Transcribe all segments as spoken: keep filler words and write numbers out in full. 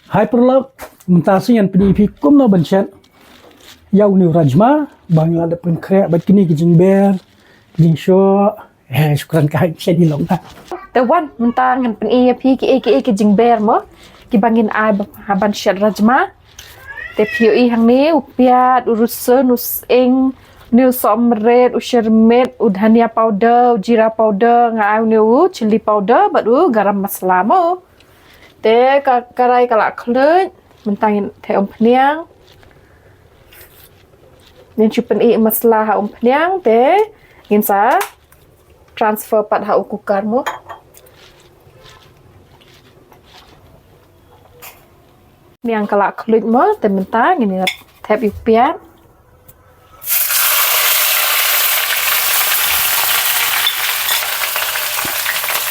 Hai paralok, mynta sa ngan pyni phi kumno ban shet ïa une u rajma ba ngi la dep pynkhreh bad kine ki jingber, ki jingshoh. Eh, shukran ka hai shet i long ha. Te wan, mynta ngan pyni ïa phi ki ei ki ei ki jingber mo, kiba ngin ai ba, ha ban shet rajma. Te phi ïohi hangne u piat, u rusun, u sying, une u sohmrit, u shyrmit, u dhania powder, u jeera powder, nga ai une u chilli powder bad u garam masala mo. Te ka karai ka la khluit, mynta ngin theh umphniang. Ngin shu pyni masala ha umphniang te ngin sa transfer pat ha u cooker mo. Niang ka la khluit mo, te mynta ngin ïa thep ïa u piat.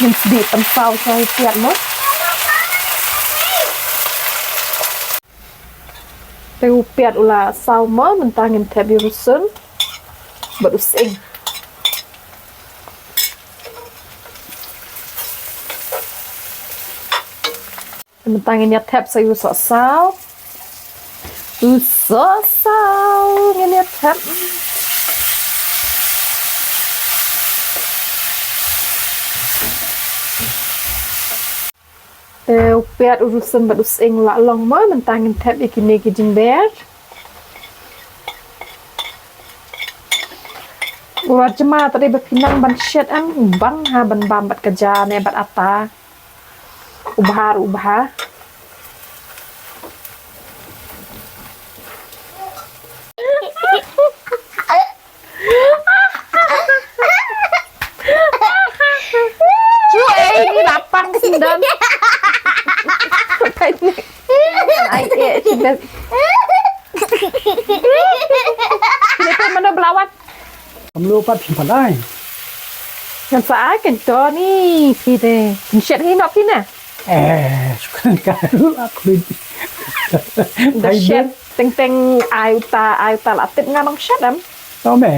Ngin sdih pynsaw sa ïa u piat mo. Te u piat u la saw mo, mynta ngin thep ïa u rusun bad u sying. Mynta ngin ïa thep sa ïa u sohsaw. U sohsaw ngin ïa thep. Te u piat, u rusun bad u sying la long mo, mynta ngin thep ïa kine ki jingber. U rajma te dei ba phi nang ban shet em, bang ha ban bam bad ka ja ne bad ata. U bha, u bha. Chu ei, ni lapang sendon. Ai eh, sendon. Ni pun mana belawan? Kamu lupa simpan ai. Ngan sa ai kan to ni phi te. Ngan shet hi no phi na. Eh, shukran ka lu aku. Da shet teng teng ai uta, ai uta la tip nga nong shet em. To me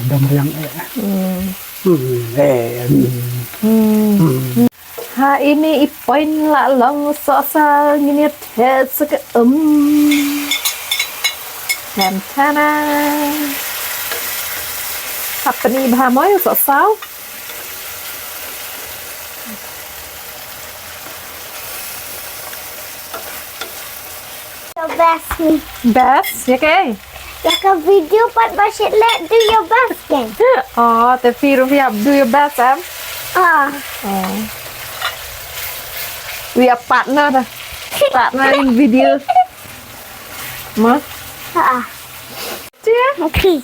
dom riang eh. Hmm. Hmm, eh. Hmm. Hmm. Ha ini i point la long sohsaw ngin ïa thep sa ka um. Tam tana. Hap pyni bha mo ïa u sohsaw. Ka best ni. Best, ïa kaei? Ïa ka video pat ba shet leh do your best kan. Oh, te phi ruh phi hap do your best em? Ah. Oh. We are partner. Partner in video. Ma? Ah. Tia? Okay.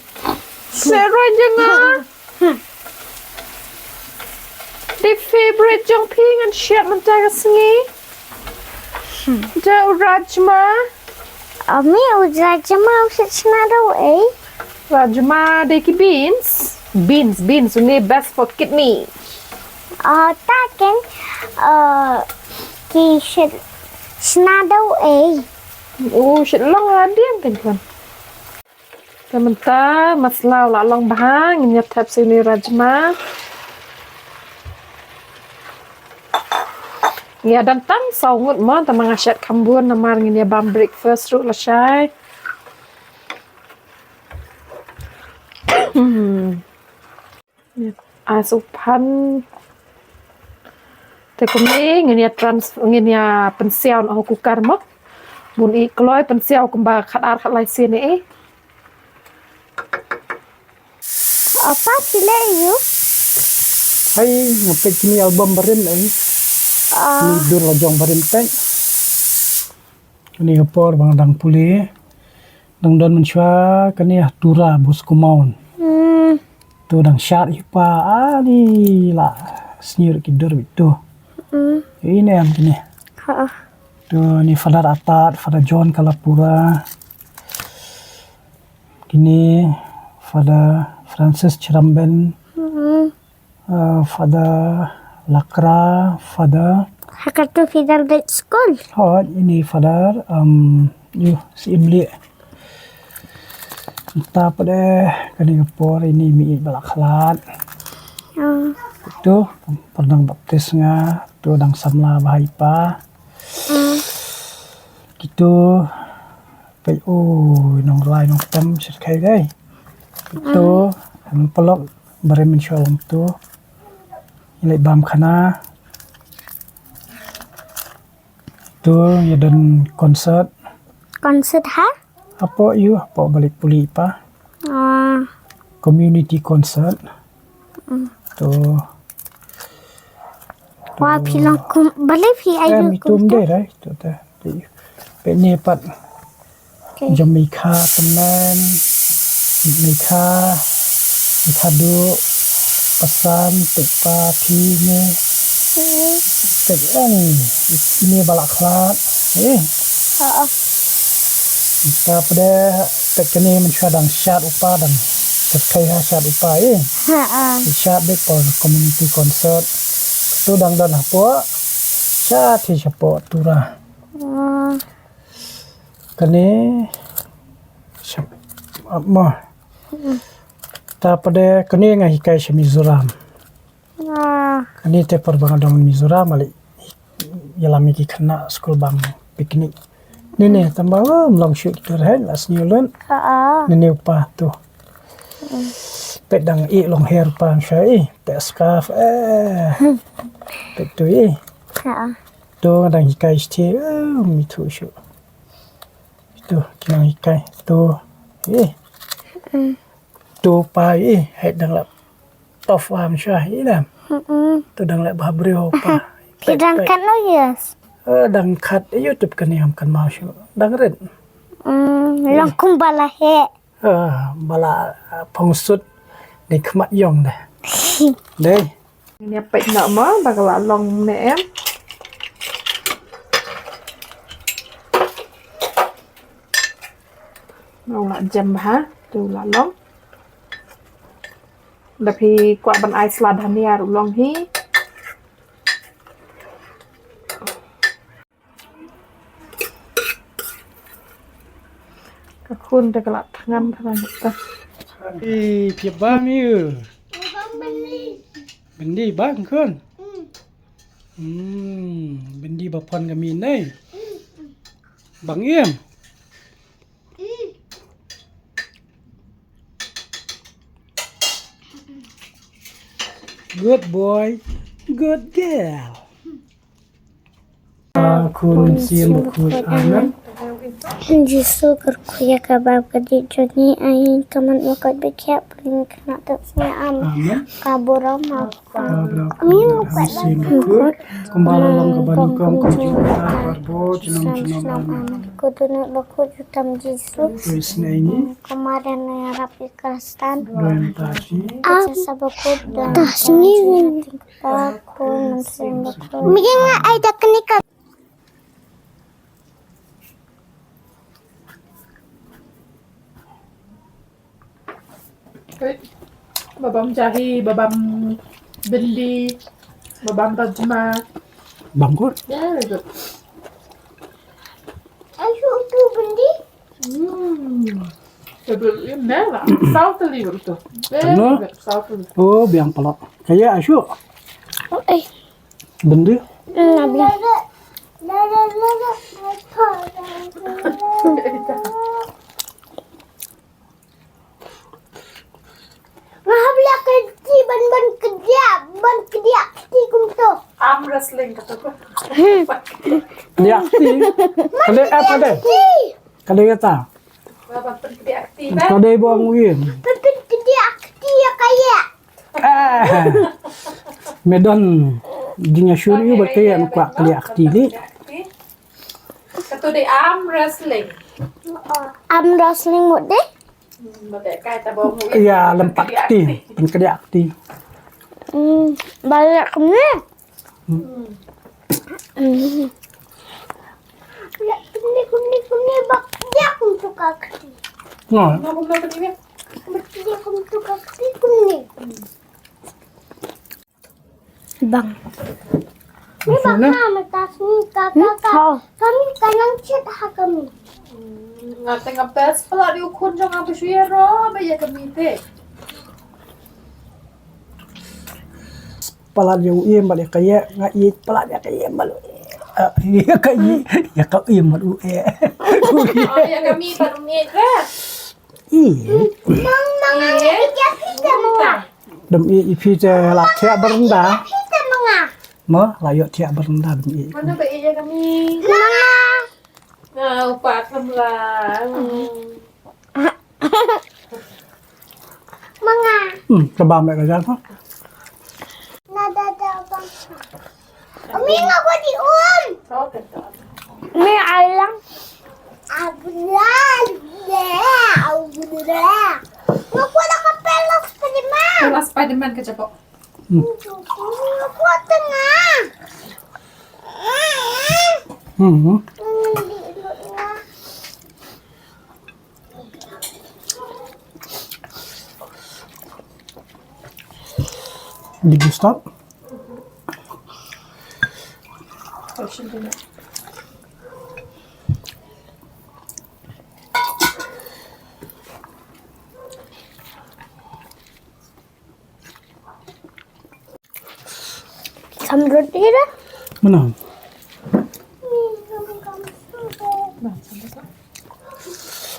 Sarah jangan. Dei favorite jong phi ngan shet mynta ka sngi. Da u rajma. Ami u rajma u shet sna da u ei. Rajma dei ki beans. Beans, beans, une best for kidney. Ah, ta ken, ah, ki shet sna da u ei. U shet long hadien ken kon. Te mynta masala u la long bha, ngin ïa thep sa ïa une rajma. Ngi ïa don tang saw ngut mo, te ma nga shet kham bun namar ngin ïa bam breakfast ruh lashai. Hmm. Ai sa u phan. Te kumne ngin ïa trans, ngin ïa pynsiaw na u cooker mo. Bun i kloi pynsiaw kumba khatar khatlai sien eh. Apa sile yu? Hai, nga peit kine album barim eh. Ah. Ni dur la jong barim peit. Kane ka por ba nga dang pule. Dang don mynshuwa kane ha Tura Bosco Mount. Hmm. To dang shad hi pa ani la snier ki dur bit to. Hmm. Ine am kine. Ha. To ni Father Atat, Father John Kalapura. Kine Father Francis Chiramben. Hmm. Uh, Father Lakra, Father. Ha katu Fidel Bed School. Hot, ini Father, um, yu, si Imli. Mynta pat de, kane ka por, ini mi ïeit ba la khlad. Hmm. Tu, pyndonkam baptis nga, tu dang samla bha hi pa. Hmm. To, peit, oh, nongrwai nongtem sha khei dei. To, nongpalok, ba rim mynshuwa lam to. Ngi leit bam khana. To, ïa don concert. Concert ha? Hapoh ïu, hapoh balik puli pa. Ah. Community concert. To. Wa phi long kum, balei phi ai em, kum ito to? Dei, dei, to, to. Peit ne pat. Okay. Jong Mika temen, Mika, Mika du, pasan, peit pa phi ne. Peit en, ine ba la khlad. Eh. Ha, ha. Ita pede, peit kane mynshuwa dang shad u pa dang. Kyrkhu ha shad u pa, eh. Ha, ha. Shad beit por community concert. To dang don hapoh. Shad hi shapoh Tura. Hmm. Kane shap, ap mo. Hmm. Ita pede kane nga hikai sha Mizoram. Ah. Kane te por ba nga dang Mizoram, ale ïalam ïa ki khynnah skul bam picnic. Nene, tang ba, oh, ym long shuh ki tur, hei, la sniew lut. Ah, ah. Nene u pa to. Hmm. Peit dang ïeh long hair u pa mynshuwa, eh. Peit scarf, eh. Peit to, eh. Ah, ah. To dang hikai shuh, eh, ym ithuh shuh. To, ki nang hikai. To, eh. Hmm. To pa, eh, hei dang la tough arm shuwa, eh, dang. Mm-mm. To dang la bha briew pa. Phi dang kat no years? Eh, dang kat, eh, YouTube kane ym kan mau shuh. Dang rit. Mm, long kum ba la heh. Eh, ba la, eh, phong sut. Dei khmat ïong dei. Dei. Ngin ïa peit noh mo, ba ka la long ne em. Long la jem bha, to la long. Da phi kwah ban ai sla dhania ruh long hi. Ka khun te ka la thngan thngan ta. Ih, phi bam ïa u. Byndi bang khun. Hmm, byndi ba pon ka mih nei. Bang ïem. Good boy, good girl. Khun Mynsiem Bakhuid. Amen. Jisu kyrkhu ïa ka bam ka dih jong ngi, ai ka mat bakhuid bakhiah, pynlong khynnah tap sngewbha. Amen. Ka burom ha Kpa, Kpa, Kpa, Kpa Mynsiem Bakhuid. Kumba la long kaba nyngkong, kumjuh mynta, bad baroh junom junom. Amen. Ko dohnud bakhuid jong u Trai Jisu. Ko isynei ngi. Ko Maria nongïarap ïa ka Khristan. Duwai mynta sha ngi. Ko Joseph bakhuid, duwai mynta sha ngi. Kpa, Khun, Mynsiem Bakhuid. Mynta nga ai da kane ka. Ba bam jahi, ba bam byndi, ba bam rajma. Bam khun. Very good. Ai shu tu byndi. Hmm. Tebel ini lah. Saw teli begitu. Very good. Saw teli. Oh, biang pelak. Kayak asyik. Oh, eh. Byndi. Hmm, nah, biang. Nga hap leh kti ban, ban kdiah, ban kdiah kti kumto. Arm wrestling kata ko. Kdiah kti. Kane apa deh? Kti. Kane kata. Ba, ba pynkdiah kti ba. Kane bong win. Ba pynkdiah kti ïa ka ïa. Ah. Me don jingïasyllok ïa u ba ka ïa kwah kdiah kti ni. Kato dei arm wrestling. Arm wrestling mut dei? Hmm, ba dei kai ta bong win. Ïa, lympat kti, pynkdiah kti. Hmm, ba ïa kumne. Hmm. Hmm. Ïa, kumne, kumne, kumne, bak, ïa, kumtu ka kti. Nga. Nga kumne kti, ïa. Bak, ïa, kumtu ka kti, kumne. Bang. Ni bak na, mata sini, ka, ka, ka. Kami ka nang chet ha kami. Hmm, nga tengah best pala di u khun jong nga ba shu ïaroh ba ïa kami te. Palat ïa u ïem bad ïa ka ïa, nga ïeit palat ïa ka ïem bad u ïem. Ah, ïa ka i, ïa ka i mat u eh. Oh, ïa ka mi pat um ïeit re. Ïeit. Mang, mang, ïeit. Ïa phi te manga. Dam ïeit ïa phi te la thiah baranda. Ïa phi te manga. Mo, la ïoh thiah baranda dam ïeit. Mana ba ïeit ïa ka mi. Manga. Nga u pat lam la. Manga. Hmm, ka bam ka jar ko. Na da da bam. Umi nga ko di um. Mi alang. Abla, abla. Nga ko da ka pela Spiderman. Pela Spiderman ka japo. Hmm. Nga ko tengah. Hmm. Did you stop? Samrut ira. Mana?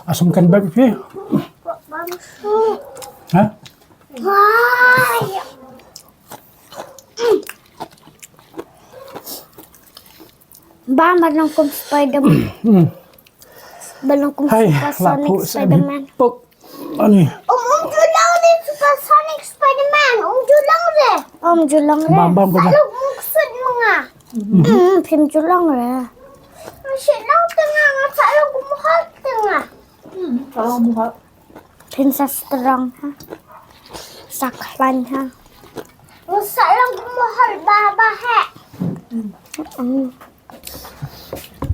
Asam kan bab pi. Ha? Ba, ba nang kum Spider-Man. Hmm. Ba nang kum Supersonic Spider-Man. Ani. Um, um ju long re Supersonic Spider-Man. Um ju long re. Um ju long re. Bam, bam, bam. Sa long muksud manga. Hmm, phim ju long re. Sa long tengah, sa long kumhal tengah. Hmm, sa long kumhal. Phin sa strong ha. Sa khlaiñ ha. Sa long kumhal baba he. Hmm.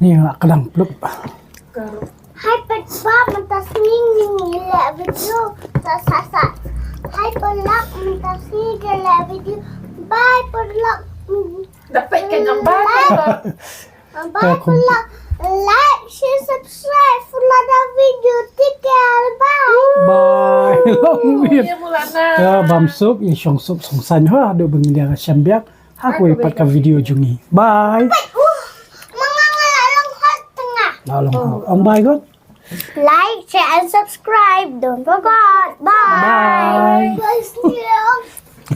Ni nga kdang plup. Hai pet ba mynta sngi ngi leh video. Sa sa sa. Hai pelak mynta sngi ngi leh video. Bye pelak. Dapat kan ang bye. Bye pelak. Like, share, subscribe for another video. Take care. Bye. Bye. Long live. Ya bam suk, ya shong suk, shong san ha, duk bang dia sham biak. Ha kawei pat ka video jong ngi. Bye. Manga nga la long hot tengah. La long hot. Ong bye kot. Like, share and subscribe. Don't forget. Bye. Bye.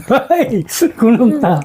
Bye. Kulum ta.